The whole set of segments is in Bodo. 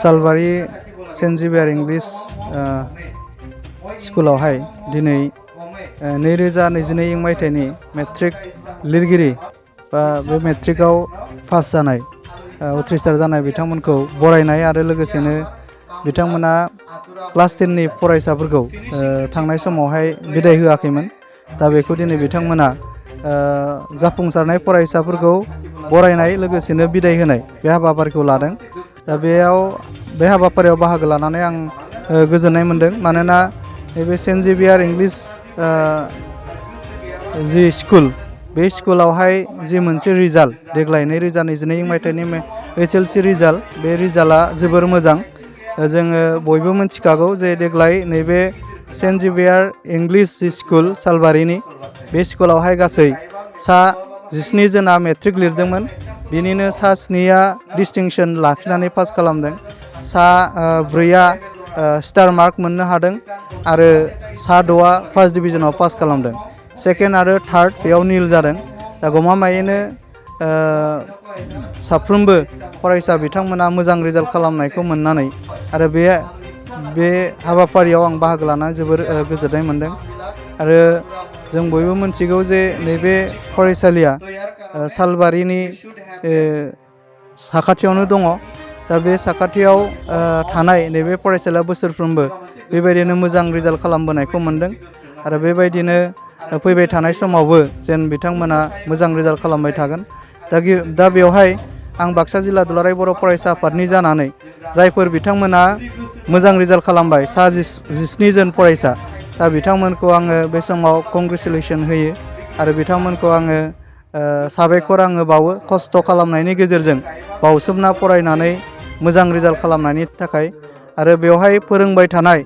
सालबारि सेन्ट जेभियार इंलिश स्कुलावहाय दिनै 2022 मायथाइनि मेट्रिक लिरगिरि बा बे मेट्रिकआव पास जानाय उथ्रिसार जानाय बिथांमोनखौ बरायनाय आरो लोगोसेनो बिथांमोना क्लास 10नि फरायसाफोरखौ थांनाय समावहाय बिदाय होआखैमोन। दा बेखौ दिनै बिथांमोना जाफुंसारनाय फरायसाफोरखौ बरायनाय लोगोसेनो बिदाय होनाय बे हाबाफारिखौ लादों। दा बे हाबाफारियाव बाहागो लानानै आं गोजोननाय मोनदों। मानोना नैबे सेन्ट जेभियार इंलिश जि स्कुल बे स्कुलावहाय जि मोनसे रिजाल्ट देग्लाय 2022 मायथाइनि HSLC रिजाल्ट, बे रिजाल्टआ जोबोर मोजां। जोङो बयबो मिथिखागौ जे देग्लाय नैबे सेन्ट जेभियार इंलिश स्कुल सालबारिनि बे स्कुलावहाय गासै सा 17 जना मेट्रिक लिरदोंमोन। बिनिनो सा 7आ डिस्टिंक्सन लाखिनानै पास खालामदों, सा 4आ स्टार मार्क मोननो हादों आरो सा 6आ फार्स्ट डिभिजनाव पास खालामदों। सेकेन्ड आरो थार्ड बेयाव निल जादों। दा गमामायैनो साफ्रोमबो फरायसा बिथांमोना मोजां रिजाल्ट खालामनायखौ मोननानै आरो बे हाबाफारियाव आं बाहागो लानानै जोबोर गोजोननाय मोनदों। आरो जों बयबो मिथिगौ जे नैबे फरायसालिया सालबारिनि साखाथियावनो दङ। दा बे साखाथियाव थानाय नैबे फरायसालिया बोसोरफ्रोमबो बेबायदिनो मोजां रिजाल्ट खालामबोनायखौ मोनदों आरो बेबायदिनो फैबाय थानाय समावबो जेन बिथांमोना मोजां रिजाल्ट खालामबाय थागोन। दा बेवहाय आं बाक्सा जिल्ला दुलाराय बर' फरायसा आफादनि जानानै जायफोर बिथांमोना मोजां रिजाल्ट खालामबाय सा 17 जन फरायसा, दा बिथांमोनखौ आङो बे समाव कंग्रेचुलेसन होयो आरो बिथांमोनखौ आङो साबायखर बावो खस्थ' खालामनायनि गेजेरजों बावसोमना फरायनानै मोजां रिजाल्ट खालामनायनि थाखाय। आरो बेवहाय फोरोंबाय थानाय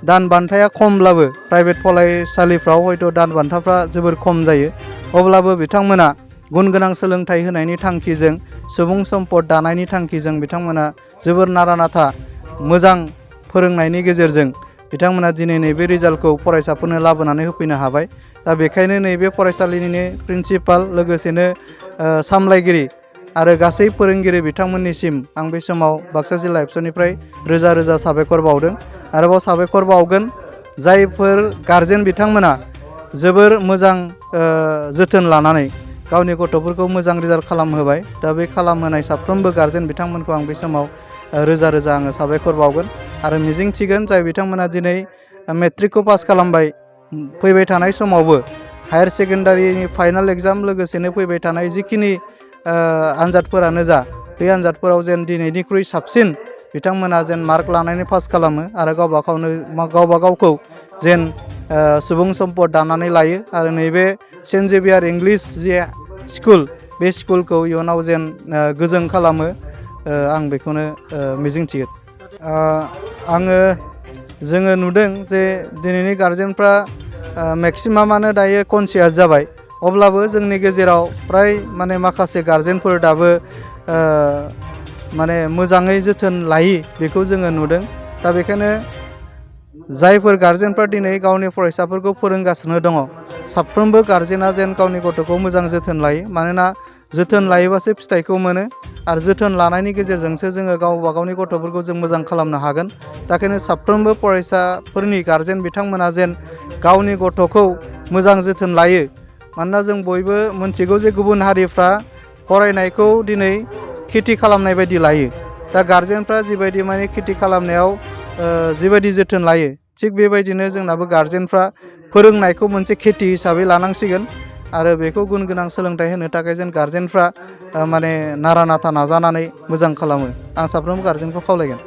दान बान्थाया खमब्लाबो प्राइभेट फरायसालिफ्राव हयथ' दान बान्थाफ्रा जोबोर खम जायो, अब्लाबो बिथांमोना गुन गोनां सोलोंथाइ होनायनि थांखिजों सुबुं सम्पद दानायनि थांखिजों बिथांमोना जोबोर नारा नाथा मोजां फोरोंनायनि गेजेरजों बिथांमोना दिनै नैबे रिजाल्टखौ फरायसाफोरनो लाबोनानै होफैनो हाबाय। दा बेखायनो नैबे फरायसालिनिनो प्रिन्सिपाल लोगोसेनो सामलायगिरि आरो गासै फोरोंगिरि बिथांमोननिसिम आं बे समाव बाक्सा जिल्ला एबसुनिफ्राय रोजा रोजा साबायखर बावदों। आरोबाव साबायखर बावगोन जायफोर गारजेन बिथांमोना जोबोर मोजां जोथोन लानानै गावनि गथ'फोरखौ मोजां रिजाल्ट खालामहोबाय। दा बे खालामहोनाय साफ्रोमबो गारजेन बिथांमोनखौ आं बे समाव रोजा रोजा आङो साबायखर बावगोन आरो मिजिंथिगोन जाय बिथांमोना दिनै मेट्रिकखौ पास खालामबाय, फैबाय थानाय समावबो हायार सेकेन्डारिनि फाइनाल एग्जाम लोगोसेनो फैबाय थानाय जिखिनि आनजादफोरानो जा, बे आनजादफोराव जेन दिनैनिख्रुइ साबसिन बिथांमोना जेन मार्क लानानै पास खालामो आरो गावबा गावखौ जेन सुबुं सम्पद दानानै लायो आरो नैबे सेन्ट जेभियार इंलिश जि स्कुल बे स्कुलखौ इयुनाव जेन गोजों खालामो, आं बेखौनो मिजिंथियो। जोङो नुदों जे दिनैनि गारजेनफ्रा मेक्सिमामानो दायो कनसियास जाबाय, अब्लाबो जोंनि गेजेराव फ्राय माखासे गारजेनफोर दाबो मोजाङै जोथोन लायि बेखौ जोङो नुदों। दा बेखायनो जायफोर गारजेनफ्रा दिनै गावनि फरायसाफोरखौ फोरोंगासिनो दङ, साफ्रोमबो गारजेना जेन गावनि गथ'खौ मोजां जोथोन लायो। मानोना जोथोन लायोबासो फिथाइखौ मोनो आरो जोथोन लानायनि गेजेरजोंसो जोङो गावबा गावनि गथ'फोरखौ जों मोजां खालामनो हागोन। दा बेखायनो साफ्रोमबो फरायसाफोरनि गारजेन बिथांमोना जेन गावनि गथ'खौ मोजां जोथोन लायो। मानोना जों बयबो मिथिगौ जे गुबुन हारिफ्रा फरायनायखौ दिनै खेथि खालामनाय बायदि लायो। दा गारजेनफ्रा जिबायदि खेथि खालामनायाव जिबायदि जोथोन लायो, थिग बेबायदिनो जोंनाबो गारजेनफ्रा फोरोंनायखौ मोनसे खेथि हिसाबै लानांसिगोन आरो बेखौ गुन गोनां सोलोंथाइ होनो थाखाय जेन गारजेनफ्रा नारा नाथा नाजानानै मोजां खालामो, आं साफ्रोमबो गारजेनखौ खावलायगोन।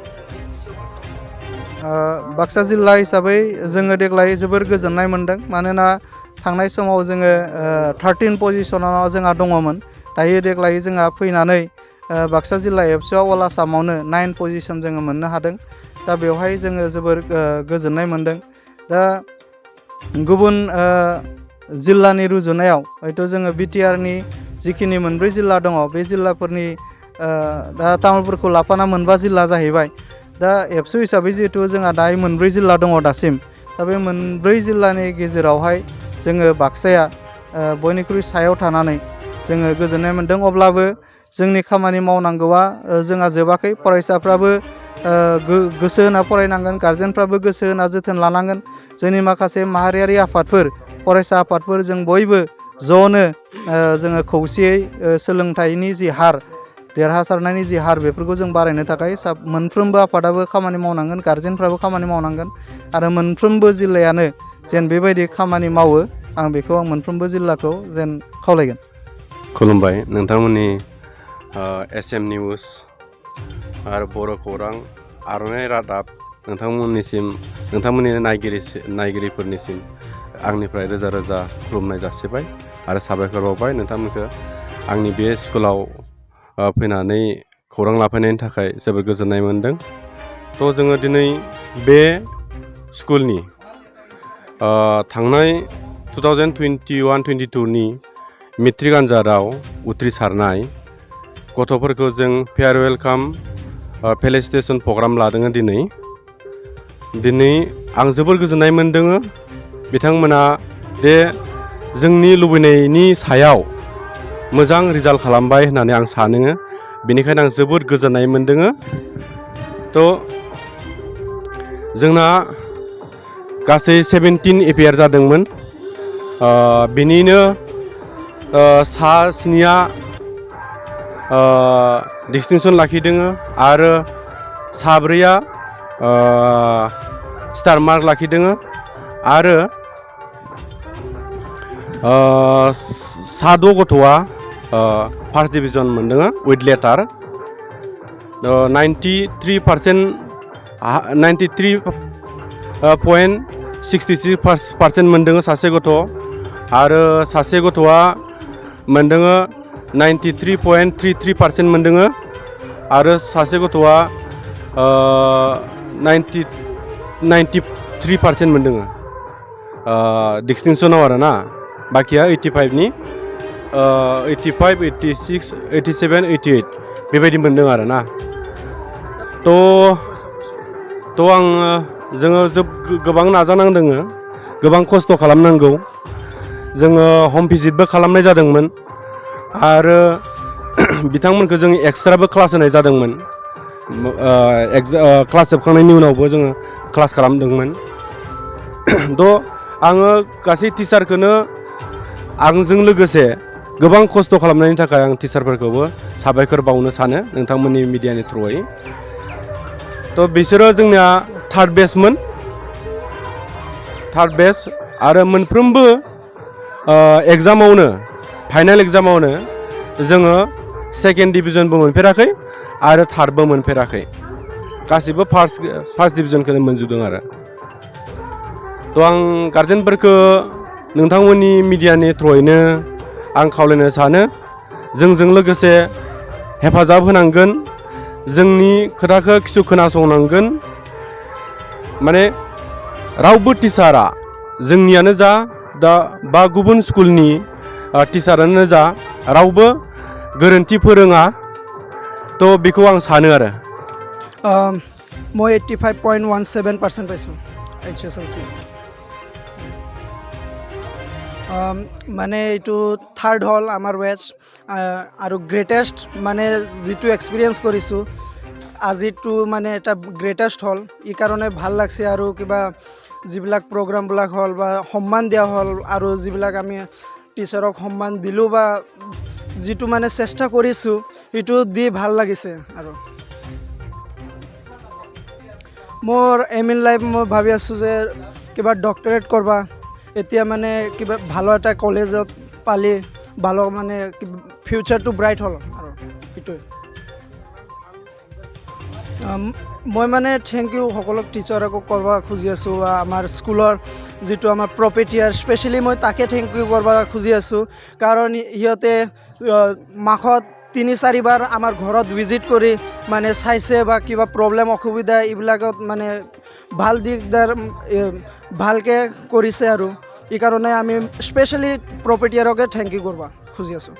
बाक्सा जिल्ला हिसाबै जोङो देग्लाय जोबोर गोजोननाय मोनदों। मानोना थांनाय समाव जोङो 13 पजिशनाव जोंहा दङमोन, दायो देग्लाय जोंहा फैनानै बाक्सा जिल्ला एबसुआव अल आसामावनो 9 पजिशन जोङो मोननो हादों। दा बेवहाय जोङो जोबोर गोजोननाय मोनदों। दा गुबुन जिल्लानि रुजुनायाव हयथ' जोङो बिटिआरनि जिखिनि 4 जिल्ला दङ, बे जिल्लाफोरनि दा तामुलपुरखौ लाफाना 4 जिल्ला जाहैबाय। दा एबसु हिसाबै जिहेथु जोंहा दायो 4 जिल्ला दङ दासिम। दा बे 4 जिल्लानि गेजेरावहाय जोङो बाक्साया बयनिख्रुइ सायाव थानानै जोङो गोजोननाय मोनदों। अब्लाबो जोंनि खामानि मावनांगौआ जोंहा जोबाखै। फरायसाफ्राबो गोसो होना फरायनांगोन गार्जेनफ्राबो गोसो होना जोथोन लानांगोन जोंनि माखासे माहारियारि आफादफोर फरायसा आफादफोर जों बयबो ज'नो जोङो खौसेयै सोलोंथाइनि जि हार देरहासारनायनि जि हार बेफोरखौ जों बारायनो थाखाय मोनफ्रोमबो आफादाबो खामानि मावनांगोन गार्जेनफ्राबो खामानि मावनांगोन आरो मोनफ्रोमबो जिल्लायानो जेन बेबायदि खामानि मावो आं बेखौ मोनफ्रोमबो जिल्लाखौ जेन खावलायगोन। खुलुमबाय नोंथांमोननि SM निउस आरो बर' खौरां आर'नाइ रादाब नोंथांमोननिसिम नोंथांमोननि नायगिरिफोरनिसिम आंनिफ्राय रोजा रोजा खुलुमनाय जासिबाय आरो साबायखर बावबाय नोंथांमोनखौ आंनि बे स्कुलाव फैनानै खौरां लाफैनायनि थाखाय जोबोद गोजोननाय मोनदों। थ' जोङो दिनै बे स्कुलनि थांनाय 2021-22 नि मेट्रिक आनजादाव उथ्रिसारनाय गथ'फोरखौ जों फेयारवेल काम फेलिसिटेसन प्रग्राम लादों दिनै आं जोबोर गोजोननाय मोनदों बिथांमोना बे जोंनि लुबैनायनि सायाव मोजां रिजाल्ट खालामबाय होननानै आं सानो बेनिखायनो आं जोबोद गोजोननाय मोनदों। थ' जोंना गासै 17 एपियार जादोंमोन बिनिनो सा 7 डिस्टिंसन लाखिदों आरो सा 4 स्टार मार्क लाखिदों आरो सा 6 गथ'आ फार्स्ट डिभिजन मोनदों उइथ लेटार 93.66% मोनदों सासे गथ' आरो सासे गथ'आ मोनदों 93.33% मोनदों आरो सासे गथ'आ 93% मोनदों डिस्टिंसनाव आरो ना बाखिया 85 नि 85, 86, 87, 88 बेबायदि मोनदों आरो ना। थ' जोङो गोबां नाजानांदों गोबां खस्थ' खालामनांगौ जोङो हम भिजिटबो खालामनाय जादोंमोन आरो बिथांमोनखौ जों एक्सट्राबो क्लास होनाय जादोंमोन क्लास जोबखांनायनि उनावबो जोङो क्लास खालामदोंमोन। थ' आङो गासै टिचारखौनो आंजों लोगोसे गोबां खस्थ' खालामनायनि थाखाय आं टिचारफोरखौबो साबायखर बावनो सानो नोंथांमोननि मिडियानि थ्रुयै। थ' बिसोरो जोंनिया थार्ड बेच आरो मोनफ्रोमबो एग्जामावनो फाइनाल एग्जामावनो जोङो सेकेन्ड डिभिजनबो मोनफेराखै आरो थार्डबो मोनफेराखै गासिबो फार्स्ट डिभिजनखौनो मोनजोबदों आरो। थ' आं गार्जेनफोरखौ नोंथांमोननि मिडियानि थ्रुयैनो आं खावलायनो सानो जोंजों लोगोसे हेफाजाब होनांगोन जोंनि खोथाखौ खिसु खोनासंनांगोन माने रावबो टिचारा जोंनियानो जा दा बा गुबुन स्कुलनि टिचारानो जा रावबो गोरोन्थि फोरोङा थ' बेखौ आं सानो आरो। মই 85.17% পাইছোঁ HSLC মানে এইটো থাৰ্ড হ'ল আমাৰ বেচ আৰু গ্ৰেটেষ্ট মানে যিটো এক্সপিৰিয়েঞ্চ কৰিছোঁ আজিটো মানে এটা গ্ৰেটেষ্ট হ'ল এই কাৰণে ভাল লাগছে আৰু কিবা যিবিলাক প্ৰগ্ৰামবিলাক হ'ল বা সন্মান দিয়া হ'ল আৰু যিবিলাক আমি টিচাৰক সন্মান দিলোঁ বা যিটো মানে চেষ্টা কৰিছোঁ সেইটো দি ভাল লাগিছে। আৰু মোৰ এম ইন লাইফ মই ভাবি আছোঁ যে কিবা ডক্টৰেট কৰবা এতিয়া মানে কিবা ভালো এটা কলেজত পালি ভালো মানে ফিউচাৰটো ব্ৰাইট হ'ল আৰু এইটোৱে মই মানে থেংক ইউ সকলো টিচাৰকো কৰিব খুজি আছোঁ আমাৰ স্কুলৰ যিটো আমাৰ প্ৰপেটিয়াৰ স্পেচিয়েলি মই তাকে থেংক ইউ কৰিব খুজি আছোঁ কাৰণ সিহঁতে মাহত 3-4 বাৰ আমাৰ ঘৰত ভিজিট কৰি মানে চাইছে বা কিবা প্ৰব্লেম অসুবিধা এইবিলাকত মানে ভাল দিগদাৰ ভালকৈ কৰিছে আৰু এই কাৰণে আমি স্পেচিয়েলি প্ৰপেটিয়াৰকে থেংক ইউ কৰিব খুজি আছোঁ।